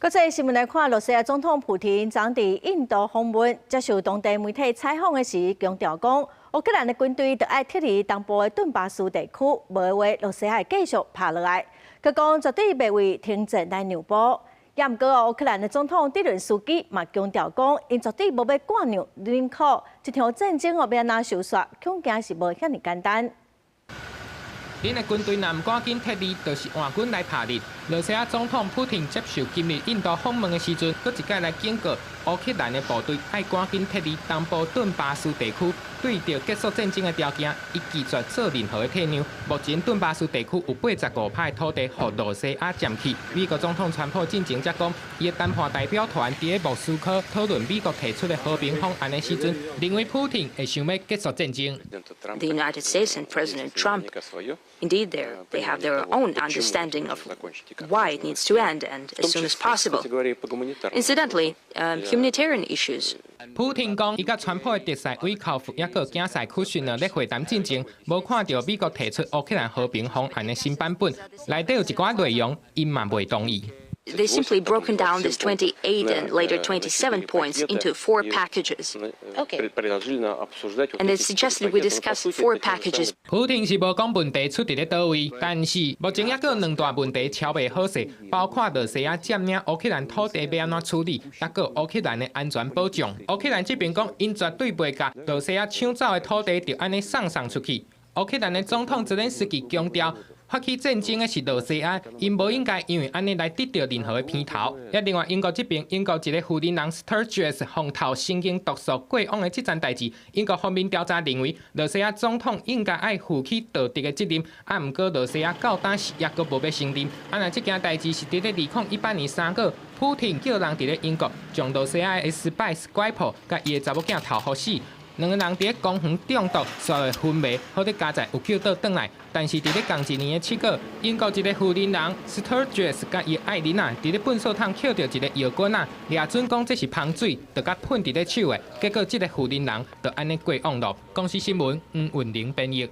國際新聞來看，羅西亞總統普廷昨佇印度訪問，接受當地媒體採訪的時，強調講，烏克蘭的軍隊著愛撤離東部的頓巴斯地區，無的話，羅西亞會繼續拍落來。閣講絕對袂為停戰來讓步。也毋過，烏克蘭的總統澤倫斯基嘛強調講，𪜶絕對無欲割讓領土，這場戰爭欲按怎收煞，恐驚是無遐爾簡單。𪜶的軍隊若毋趕緊撤離，就是換軍來拍你。羅西亞總統普廷接受今日印度訪問的時陣，閣一擺來警告烏克蘭的部隊愛趕緊撤離東部頓巴斯地區，對著結束戰爭的條件，伊拒絕做任何的退讓。目前頓巴斯地區有85%的土地予羅西亞佔去。美國總統川普進前才講，伊的談判代表團佇咧莫斯科討論美國提出的和平方案的時陣，認為普廷會想欲結束戰爭。 The United States and President Trump, indeed, they have their own understanding of why it needs to end and as soon as possible. Incidentally, humanitarian issues. 普廷講，伊佮川普的特使威考夫抑閣囝婿庫遜呢咧會談進前，無看著美國提出烏克蘭和平方案的新版本，內底有一寡內容，𪜶嘛袂同意。 They simply broken down this 28 and later 27 points into four packages. And they suggested we discuss four packages. 普廷是無講問題出佇咧佗位，但是目前猶閣有兩大問題敲袂好勢，包括羅西亞佔領烏克蘭土地欲按怎處理，抑閣烏克蘭的安全保障。烏克蘭這邊講，𪜶絕對袂共羅西亞搶走的土地就按呢送送出去。烏克蘭的總統澤連斯基強調，發起戰爭的是羅西亞，𪜶無應該因為按呢來得著任何的偏頭。抑另外英國這邊，英國一個婦人人 Sturgess 予投神經毒素過往的這層代誌，英國方面調查認為，羅西亞總統應該愛負起道德的責任。啊，毋過羅西亞到今是猶閣無欲承認。啊，若這件代誌是佇咧2018年3月，普廷叫人佇咧英國將羅西亞的 spy 斯奎普佮伊的查某囝投予死。兩个人佇咧公園中毒，煞會昏迷，好咧佳哉有救倒轉來。但是佇咧仝一年的7月，英國一个婦人人 Sturgess 佮伊愛人啊，佇咧糞掃桶抾著一个藥罐仔，掠準講這是芳水，就共噴佇咧手的，結果這个婦人人就按呢過往囉。公視新聞黃雲玲編譯。